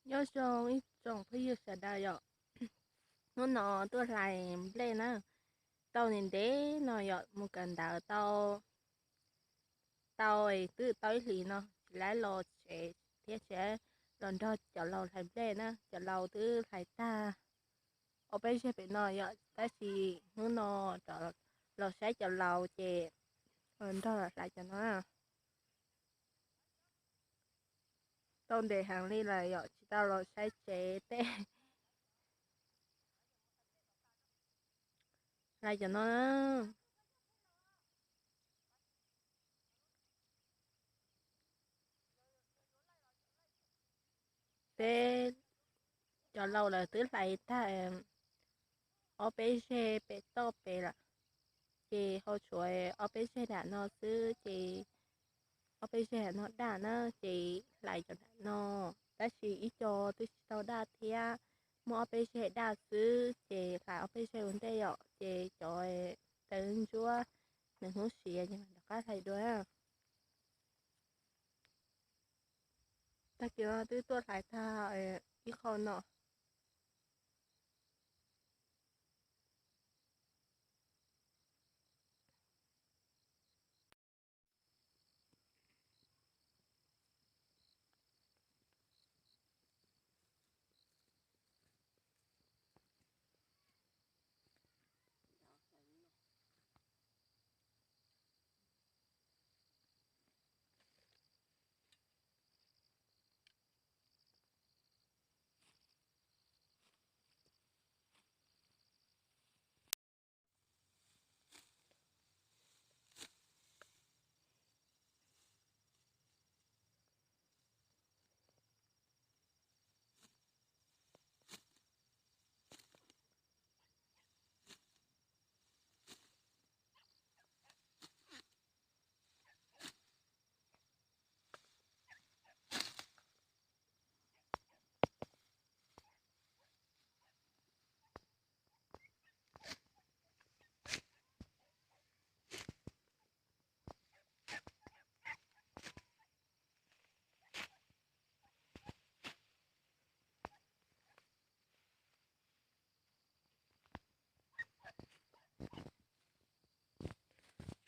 Nyob zoo ib tsoom phooj ywg sawv daws yom, hnub no tuaj hlais nplej na, tau ntev ntev no yom, mus kawm ntawv tau, tau, twb tau ib hlis no tsis laib los tsev thiab tsis laib los nrog cov laus hlais nplej na. Cov laus twb hlais tag ob peb zeg pem no yom, tab sis hnub no rov los saib cov laus ces nrog hlais cov no. Tau ntev heev li lawm yom, tsis tau los saib tsev tej. Hlais cov no na. Peb cov laus lawv twb hlais tag ob peb zeg pem toj pem lawm, ces ho tshuav ob peb zeg nram no xwb ces ob peb zeg nram no daj na, ces hlais cov nram no, tab sis ib co twb tsis tau daj thiab, muaj ob peb zeg daj xwb ces hlais ob peb zeg ua ntej yom, ces cov tawv ntsuab nws hnub siav ces mam rov qab hlais dua. Tag kis no twb tuaj hlais tag ib qho no.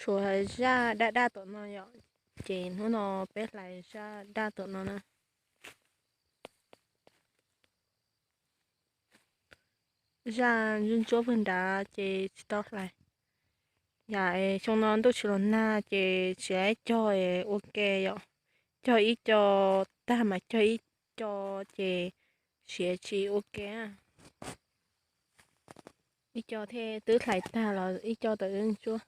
Tshuav zaj daj daj tom no yom, ces hnub no peb hlais zaj daj tom no na. Zaj ntsuab ntsuab pawg nrad ces tsis tau hlais. Yam xyoo no ntuj tsis los nag ces tsis laib cog ua ke yom. Cog ib co tag mas cog ib co ces siav tsis ua ke. Ib co thiaj twb hlais tag los ib co tawm ntsuab.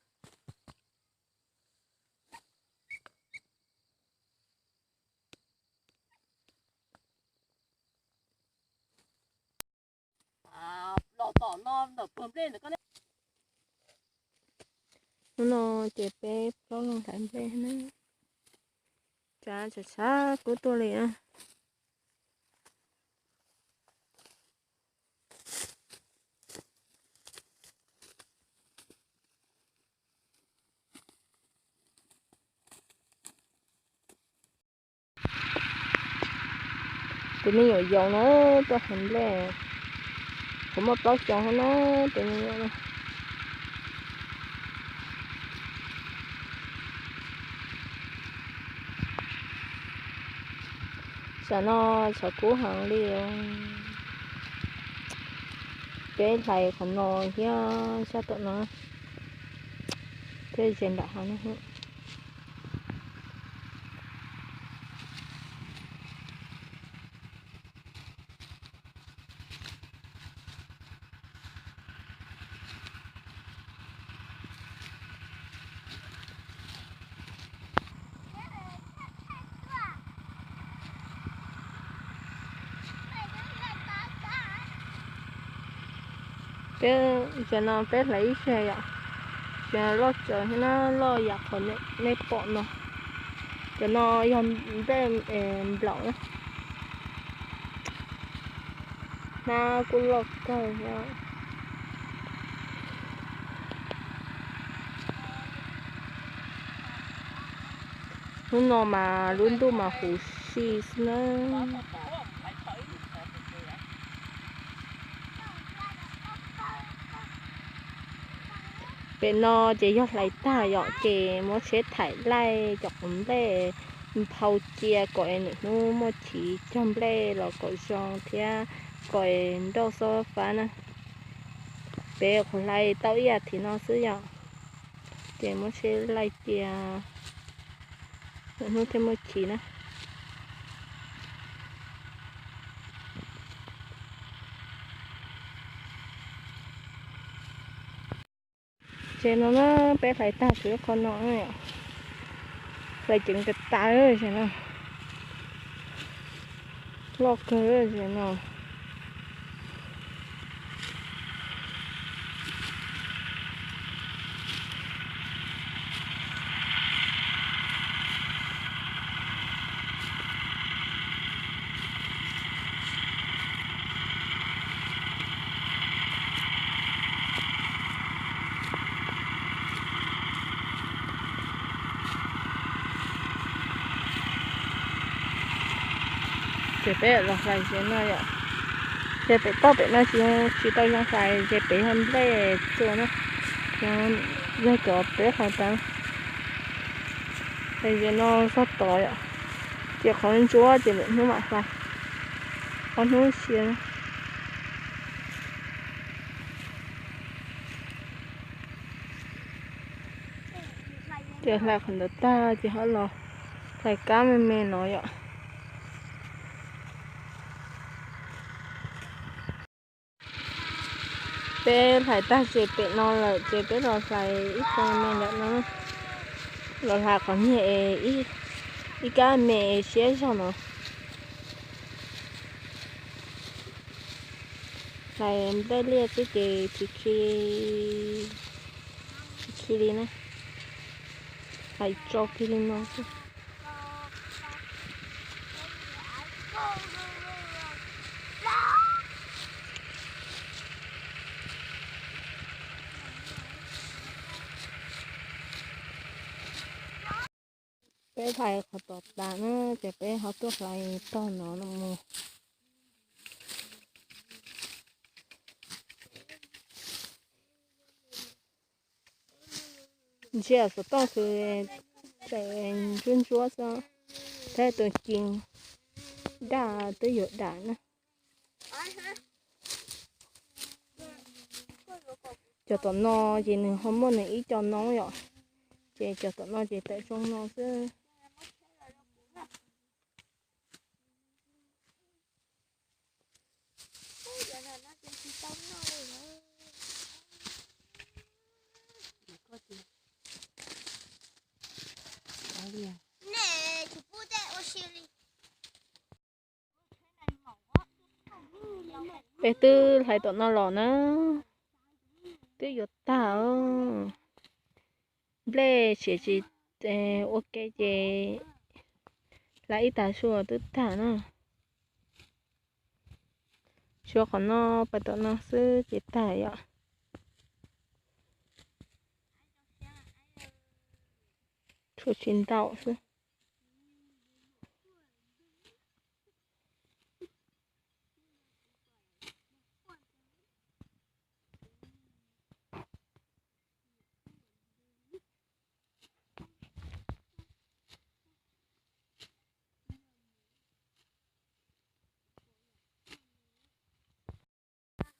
Hnub no ces peb plaub leeg hlais nplej na. Tshav tshav kub tuaj li na. Tus me nyuam yaus na, tuaj hlais nplej, kuv muaj plaub xyoos na, tus me nyuam na. Tsam no tshav kub heev li. Peb hlais qhov no thiab sab tom no thiab ze nram hav no. Peb, cov no peb hlais ib seg yom, cov loj tsawv thiab na, loj yam qhov nej pom no. Cov no yog nplej nplaum na, hnab kuj loj kawg thiab. Hnub no mas lub ntuj mas huv si xwb na. Pem no ces yog hlais tag yom, ces muab tsheb thaim laij cov quav nplej nphau cia kom nws hnub muaj chiv cog nplej los kom zoo thiab kom nrauj xob fab na. Peb qhuav hlais tau ib as thiv no xwb yom, ces muab tsheb laij cia, nws hnub thiaj muaj chiv na. Ces no na, peb hlais tag tsuas ib qho no, hlais ceev tas tas no, loj kawg no. Ces peb los hlais ze no yom. Ces pem toj pem no tsis, tsis tau zoo hlais, ces pem yog nplej txua na, yog cov peb hlais tas. Hlais ze no txog tod yom, ces qhov ntsuab ces lwm hnub mam hlais, ob hnub sia. Ces hlais qhov ntawd tag ces ho los hlais kab me me no yom. Peb hlais tag ces pem no lawm ces peb los hlais ib qho me ntawm no, los hlais qhov niag es ib kab me siab zog no. Hlais nplej liaj xwb ces tsis khi, tsis khi li na, hlais tso kiag li no xwb. Peb hlais qhov tom tas na, ces peb ho tuaj hlais tog no no mus. Ntsia xov tooj xwb, tseem ntsuab ntsuab xwb, thiab tus ci daj twb yuav dam na. Cov tom no ces nws ho muaj nws ib co noob yom, ces cov tom no ces tawm zoo no xwb. Peb twb hlais tom no los na, twb yuav tag. Nplej siav tsis ua ke ces hlais ib tag su twb tag na. Tshuav qhov no, pais tom no xwb ces tag yom. Tshuav tsis ntau xwb.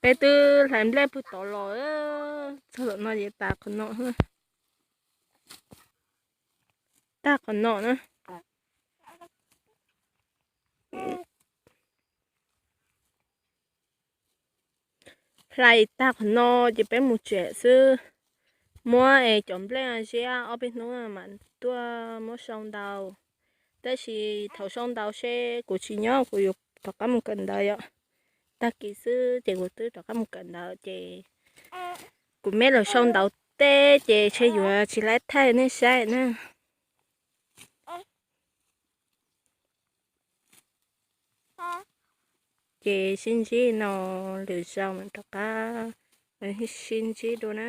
Peb twb hlais nplej pug tod los, txog tom no ces tas qhov no, tag qhov no na. Hlais tag qhov no ces peb mus tsev xwb. Muab es cov nplej ziab ob peb hnub mam tuaj muab sau ntau. Tab sis thaum sau ntau seb kuv tsis nyob kuv yuav rov qab mus kawm ntawv yom. Tag kis xwb ces kuv twb rov qab mus kawm ntawv ces kuv me los sau ntau teb ces ntshe yuav tsis laib thaij nej saib na. Ces sib ntsib no, lwm zaus mam rov qab sib ntsib dua na.